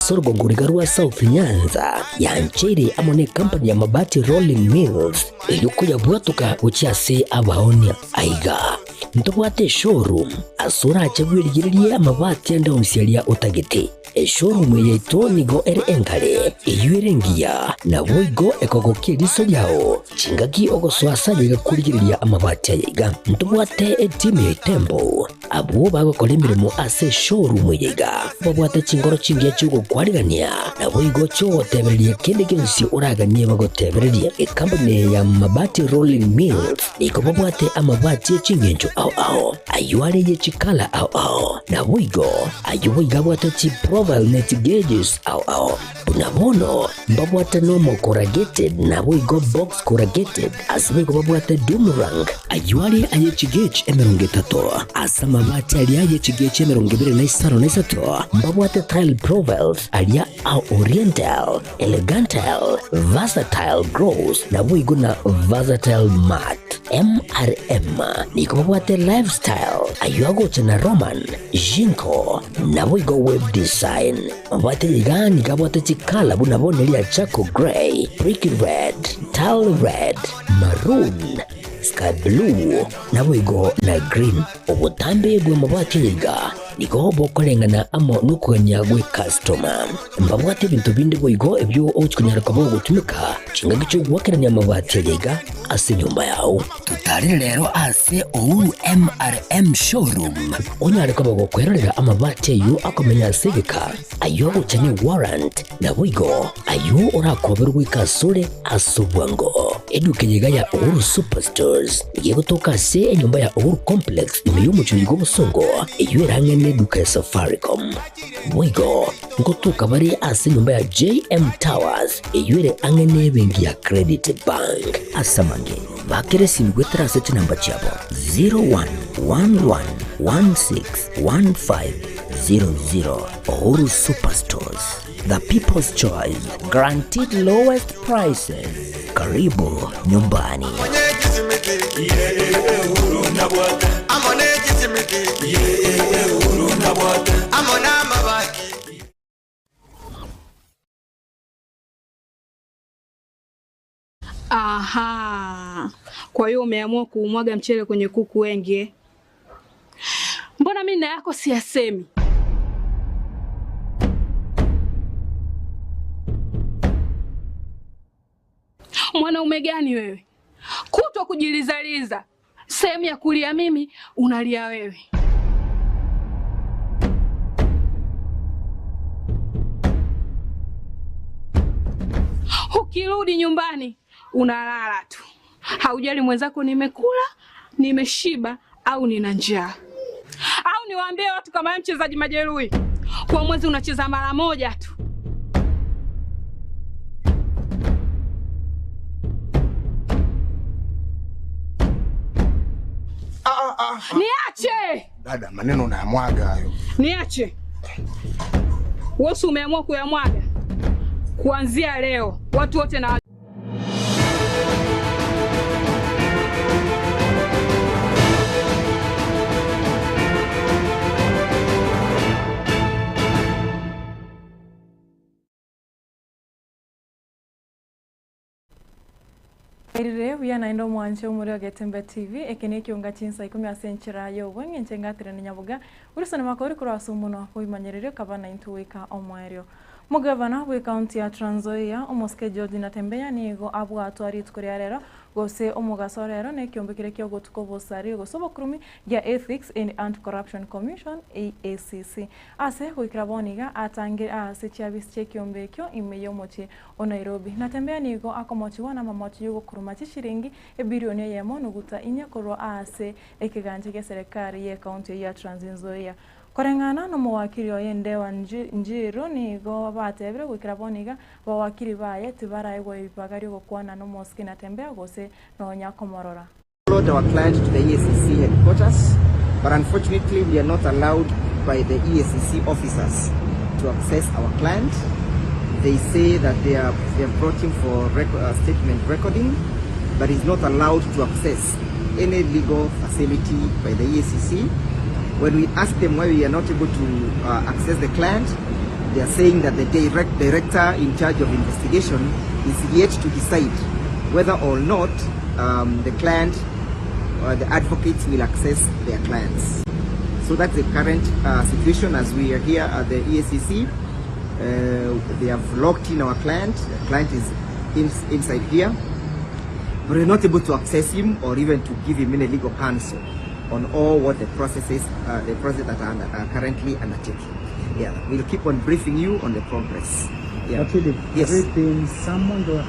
Ase orogongo riga rwa South Nyanza yancheire amo necompany ya Mabati Rolling Mills erio koyabwatoka gochia ase abaonia. Aiga ntobwate eshowroom ase orache bwerigererie amabati ande onsi aria otagete. Eshowroom eye yaito nigo ere engare, eyio ere engiya, naboigo ekogokia eriso riao chingaki ogosoa ase ayaiga korigereria amabati ayaiga. Ntobwate etimu ya Itembo Abwo bagokora emeremo ase eshowroom eye iga babwate chinkoro chingiya chi'ogokwarigania, naboigo chi'ogotebereria kende gionsi oraganie bagotebererie. Ekampuni eye ya Mabati Rolling Mills nigo babwate amabati e chingencho ao ao, ayio are ye chikala ao ao, naboigo ayio boigo abwate chiprofile ne chigauges ao ao. Buna bono mbabwate normal corrugated naboigo box corrugated, ase boigo babwate doom rank, ayio are aye chigauge 30, ase amabati aria aye chigauge 23 mbabwate tile profiles aria a oriental, elegantal, versatile gloss naboigo na versatile matte. MRM nigo babwate lifestyle ayio agocha na Roman, Jinko naboigo web design. Mabwate iga nigo abwate chikala buna bono eria charcoal grey, brick red, tile red, maroon, sky blue, naboigo na green. Obotambe bw'amabati aya iga nigo bokoreng'ana amo nokogania gw'ekastoma. Mbabwate ebinto binde boigo ebio ogochi konyara koba ogotumeka chingaki chi'ogoakerania amabati aya iga ase enyomba yao. Totarire rero ase Uhuru MRM Showroom onyare koba gokwerorera amabati ayio akomenya ase egeka, ayio agocha ne warrant, naboigo ayio orakoberwe goika asore ase obwango. Eduka eye iga ya Uhuru Superstores nigo egotoka ase enyomba ya Uhuru Complex ime y'omochie oiga obosongo eyio ere ang'e neduka ya Safaricom. Boigo ngotoka bare ase enyomba ya JM Towers eyio ere ang'e nebenki ya Credit Bank. Ase amange, bakera esimi goetera ase chinamba chiabo 0111161500. Uhuru Superstores, the people's choice, guaranteed lowest prices. Karibu nyumbani. Aha, kwa hiyo umeamua kuumwaga mchele kwenye kuku wengi eh? Mbona mimi na yako siyasemi? Mwanaume gani wewe, kutwa kujilizaliza, sehemu ya kulia mimi unalia wewe. Ukirudi nyumbani unalala tu, haujali mwenzako nimekula, nimeshiba au nina njaa. Au niwaambie watu kama wewe mchezaji majeruhi, kwa mwezi unacheza mara moja tu. Niache! Dada, maneno unayamwaga hayo. Niache. Wewe umeamua kuyamwaga. Kuanzia leo watu wote na Erire buya naende omwanche omore o Getembe TV, eke nekiunga chinsa ikomi ase enchera y'obweng'e inche ngaterania nyaboga Wilson Makori korwa ase omonwa bw'oimanyererio kaba naintwe goika omoerio. Omogavana bw'ecounty ya Trans Nzoia, omosike George Natembeya nigo abwatwa rituko ria rero gose omogaso rero nekiombe keria kiogotuka obosari gose obokurumi gia Ethics and Anti-Corruption Commission, EACC. Ase goikera bono iga atangire aase chiabisi chi'ekiombe ekio ime y'omochie o Nairobi. Natembeya nigo akomochigwa namamocho y'ogokuruma chishiringi ebilioni eyemo nuguta inye korwa aase ekegancha gia serekari y'ecounty eyio ya Trans Nzoia. Koreng'ana nomowakiri oye Ndewa Njiru nigo batebire goikera bono iga abawakiri baye tibaraegwa ribaga ri'ogokwana nomosike Natembeya gose nonya komorora. Followed our client to the EACC headquarters, but unfortunately we are not allowed by the EACC officers to access our client. They say that they, are, they have brought him for rec uh, statement recording, but he's not allowed to access any legal facility by the EACC. When we ask them why we are not able to uh, access the client, They are saying that the direct director in charge of investigation is yet to decide whether or not the client or the advocates will access their clients. So that's the current situation as we are here at the EACC. They have locked in our client. The client is inside here. But we're not able to access him or even to give him any legal counsel on all what the processes, the process that are currently undertaking. Yeah, we'll keep on briefing you on the progress. Yeah. But Philip, Yes. have you been summoned or